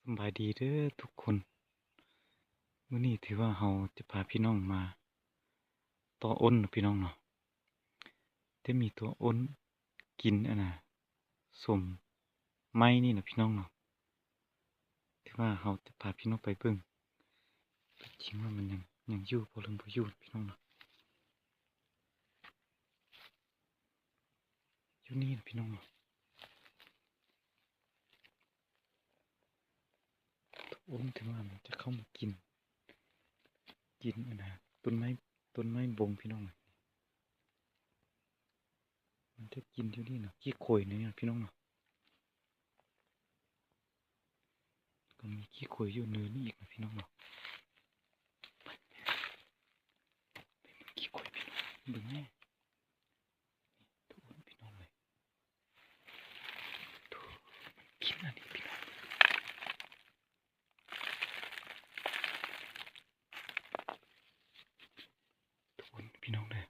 ສຳບາຍດີເດີທຸກຄົນ. ມື້ນີ້ຖືວ່າເຮົາຈະພາພີ່ນ້ອງມາຕໍ່ອົນເນາະພີ່ນ້ອງເນາະ. ຈະມີຕົວອົນກິນອັນນ່າ ສົ້ມໄມ້ນີ້ນະພີ່ນ້ອງເນາະ. ຖືວ່າເຮົາຈະພາພີ່ນ້ອງໄປເບິ່ງ ຕົວຈິງວ່າມັນຍັງ ຍັງຢູ່ບໍ່ ຫຼືບໍ່ຢູ່ນະພີ່ນ້ອງເນາະ. ຢູ່ນີ້ນະພີ່ນ້ອງເນາະ. ໂອ້ ຖືວ່າມັນຈະເຂົ້າມາກິນ ກິນອັນນ່າ ຕົ້ນໄມ້ ຕົ້ນໄມ້ບົງພີ່ນ້ອງເອີຍ. ມັນຈະກິນຢູ່ນີ້ເນາະ ຂີ້ໂຄຍນີ້ນະພີ່ນ້ອງເນາະ. ກໍມີຂີ້ໂຄຍຢູ່ເນີນນີ້ອີກນະພີ່ນ້ອງເນາະ. ໄປ ໄປ ໄປເບິ່ງຂີ້ໂຄຍພີ່ນ້ອງ ເບິ່ງແນ່. ທຸກຄົນພີ່ນ້ອງເອີຍ ທຸກ ມັນກິນອັນນີ້ພີ່ນ້ອງ ທຸກຄົນພີ່ນ້ອງເດີ.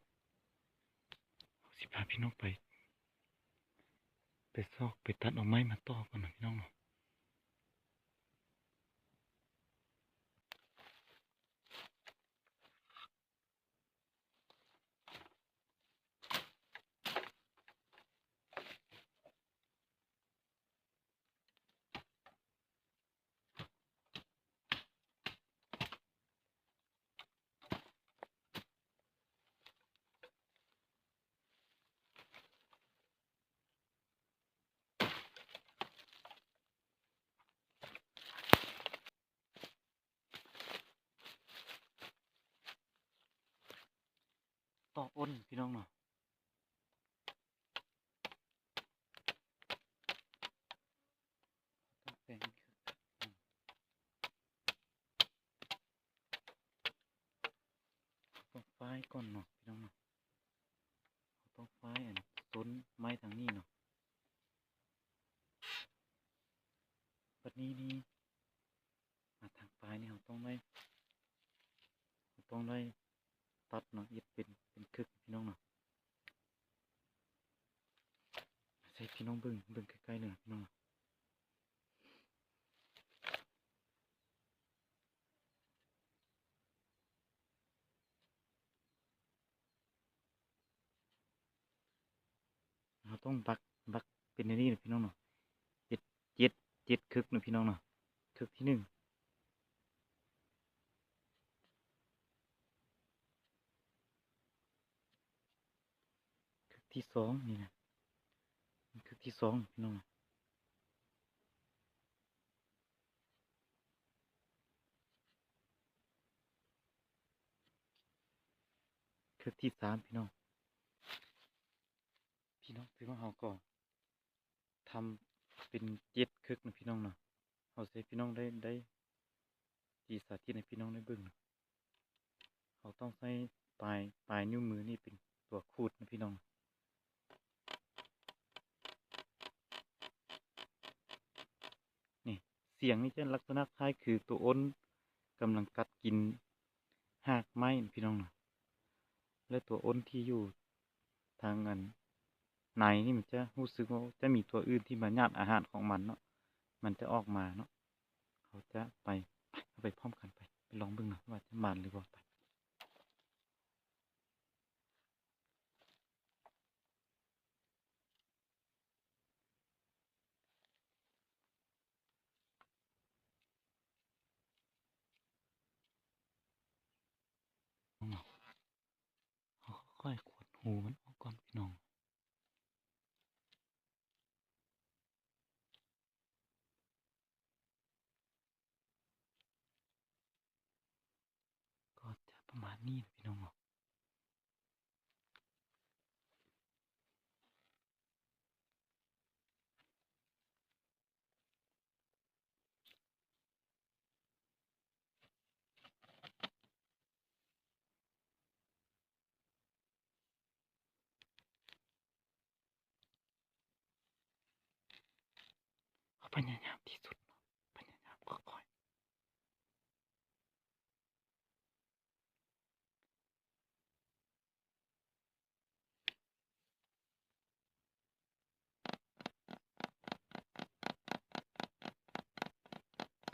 ເຮົາຊິພາພີ່ນ້ອງໄປ ໄປຊອກໄປຕັດເອົາໄມ້ມາຕໍ່ກ່ອນນະພີ່ນ້ອງເນາະ. ຕໍ່ອົນພີ່ນ້ອງເນາະ. ຕ້ອງແປງ ຕ້ອງຟາຍກ່ອນເນາະພີ່ນ້ອງເນາະ. ເຮົາຕ້ອງຟາຍອັນຕົ້ນໄມ້ທາງນີ້ເນາະ. ບັດນີ້ນີ້ ອ່າ ທາງປາຍນີ້ເຮົາຕ້ອງໄດ້ ເຮົາຕ້ອງໄດ້ຕັດເນາະ ເຮັດເປັນ ເປັນຄຶກພີ່ນ້ອງເນາະ. ໃຫ້ພີ່ນ້ອງເບິ່ງ ເບິ່ງໃກ້ໆເລີຍພີ່ນ້ອງເນາະ. ເຮົາຕ້ອງບັກ ບັກເປັນແນວນີ້ນະພີ່ນ້ອງເນາະ. ເຈັດ ເຈັດ ເຈັດຄຶກນະພີ່ນ້ອງເນາະ. ຄຶກທີໜຶ່ງ ຄຶກທີສອງ ນີ້ນະ ຄຶກທີສອງພີ່ນ້ອງ. ຄຶກທີສາມພີ່ນ້ອງ. ພີ່ນ້ອງ ຖືວ່າເຮົາກໍທຳເປັນເຈັດຄຶກນະພີ່ນ້ອງເນາະ. ເຮົາຊິໃຫ້ພີ່ນ້ອງໄດ້ ໄດ້ ຊິສາທິດໃຫ້ພີ່ນ້ອງໄດ້ເບິ່ງເນາະ. ເຮົາຕ້ອງໃຊ້ປາຍ ປາຍນິ້ວມືນີ້ເປັນຕົວຂູດນະພີ່ນ້ອງ. ນີ້ ສຽງນີ້ຈະລັກສະນະຄ້າຍຄືຕົວອົນກຳລັງກັດກິນຮາກໄມ້ນະພີ່ນ້ອງເນາະ. ແລະ ຕົວອົນທີ່ຢູ່ທາງອັນໃນນີ້ມັນຈະຮູ້ສຶກວ່າຈະມີຕົວອື່ນທີ່ມາຍາດອາຫານຂອງມັນເນາະ ມັນຈະອອກມາເນາະ. ເຮົາຈະໄປ ໄປ ເຮົາໄປພ້ອມກັນ ໄປ ໄປລອງເບິ່ງເນາະວ່າຈະໝານຫຼືບໍ່. ໄປ. ເຮົາຄ່ອຍຂູດຮູມັນອອກກ່ອນພີ່ນ້ອງ. ກໍຈະປະມານນີ້ນະພີ່ນ້ອງເນາະ. ເຮົາພະຍາຍາມທີ່ສຸດເນາະ ພະຍາຍາມຄ່ອຍໆ. ເ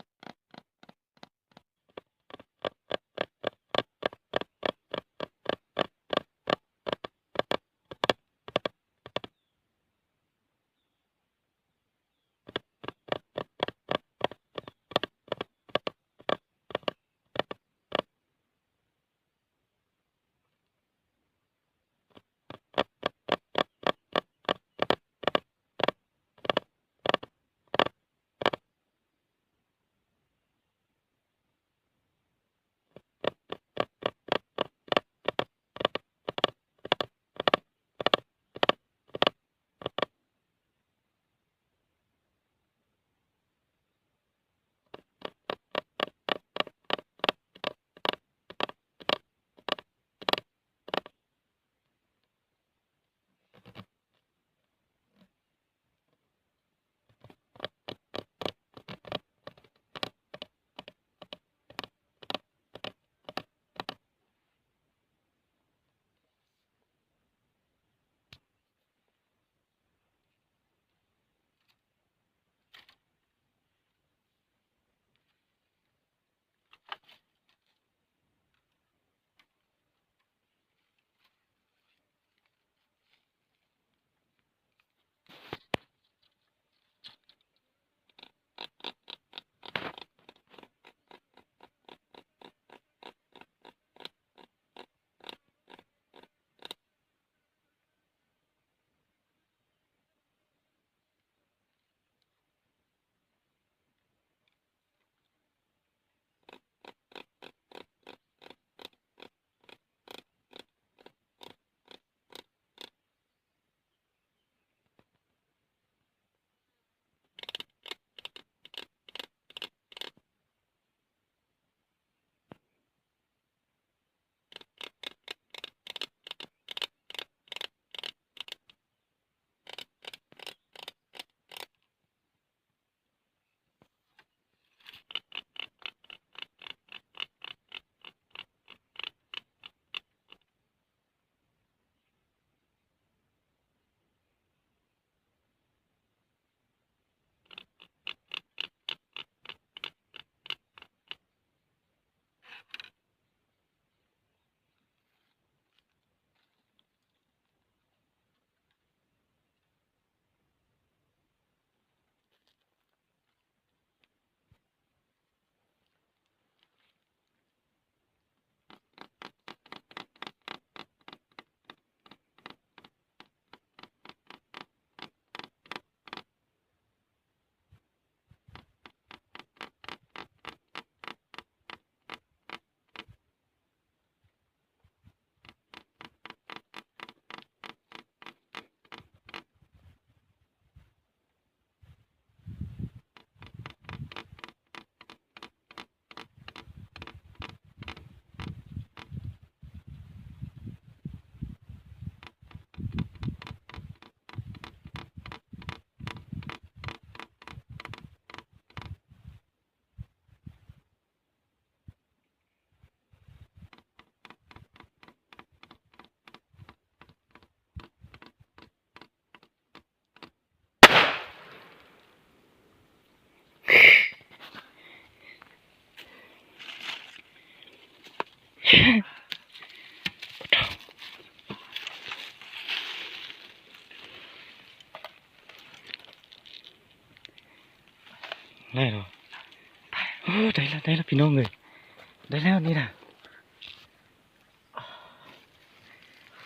ໂອ້ ໄດ້ລະ ໄດ້ລະ ພີ່ນ້ອງເອີຍ ໄດ້ແລ້ວນີ້ນະ.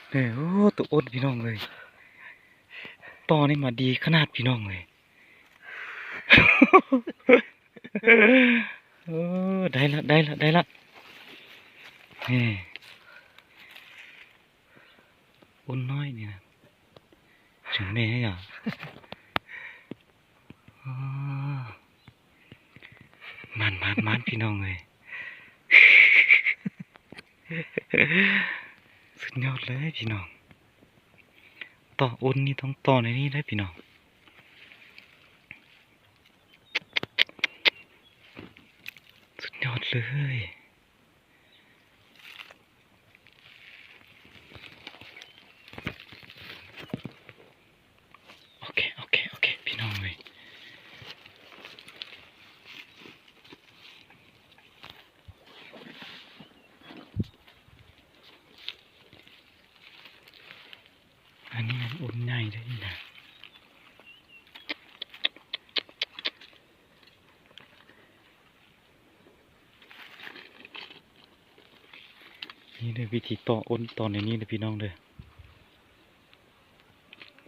ເອີ ໂອ້ ໂຕອົນ ພີ່ນ້ອງເອີຍ ຕໍ່ນີ້ມາດີຂະໜາດ ພີ່ນ້ອງເອີຍ. ໂອ້ ໄດ້ລະ ໄດ້ລະ ໄດ້ລະ ເອີ ອົນນ້ອຍນີ້ນະ ຈັ່ງແມ່ນຫຍັງ ອໍ ໝານ ໝານ ໝານ ພີ່ນ້ອງເອີຍ ສຸດຍອດເລີຍພີ່ນ້ອງ. ຕໍ່ອົນນີ້ຕ້ອງຕໍ່ໃນນີ້ເດີພີ່ນ້ອງ ສຸດຍອດເລີຍ. ໂອເຄ ໂອເຄ ໂອເຄ ພີ່ນ້ອງເອີຍ ອັນນີ້ມັນອົນໃຫຍ່ເດ້ນີ້ນະ. ນີ້ເດີ ວິທີຕໍ່ອົນ ຕໍ່ໃນນີ້ເດີພີ່ນ້ອງເດີ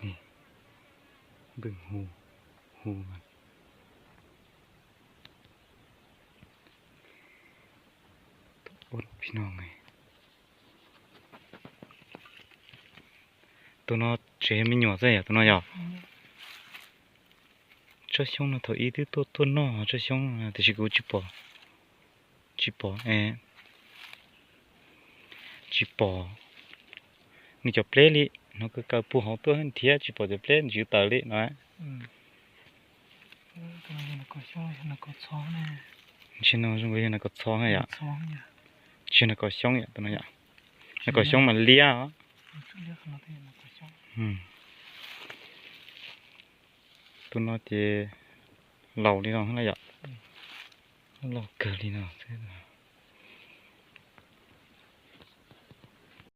ນີ້ ເບິ່ງຮູ ຮູມັນ ອົນ ພີ່ນ້ອງເອີຍ. ໂຕນໍເຈມີຫຍວດໃສ່ໂຕນໍຢາ ເຈົ້າຊົງນະ ເທົ່າອີ່ຕື້ໂຕໂຕນໍເຈົ້າຊົງນະ ແຕ່ຊິກູຈິປໍ ຈິປໍແອ ຈິປໍ ນີ້ຈະເປລີ້ເນາະ ຄືເກົ່າປູເຮົາຕົວຫັ້ນເທຍ ຈິປໍຈະເປລີ້ ຈິຕາລີ້ເນາະ. ອືມ ເອີ ໂຕນີ້ນະກໍຊົງ ນະກໍຊອງນະ ຊິນະກໍຊອງຍາ ຊອງຍາ ຊິນະກໍຊົງຍາ ໂຕນັ້ນຍາ ນະກໍຊົງມັນເລຍ ເລຍຂະໜາດນີ້ນະກໍຊົງ ອືມ ໂຕນັ້ນເຈ ເລົ່າລີ້ເນາະ ຫັ້ນລະຍາ ເລົ່າເກີນລີ້ເນາະ.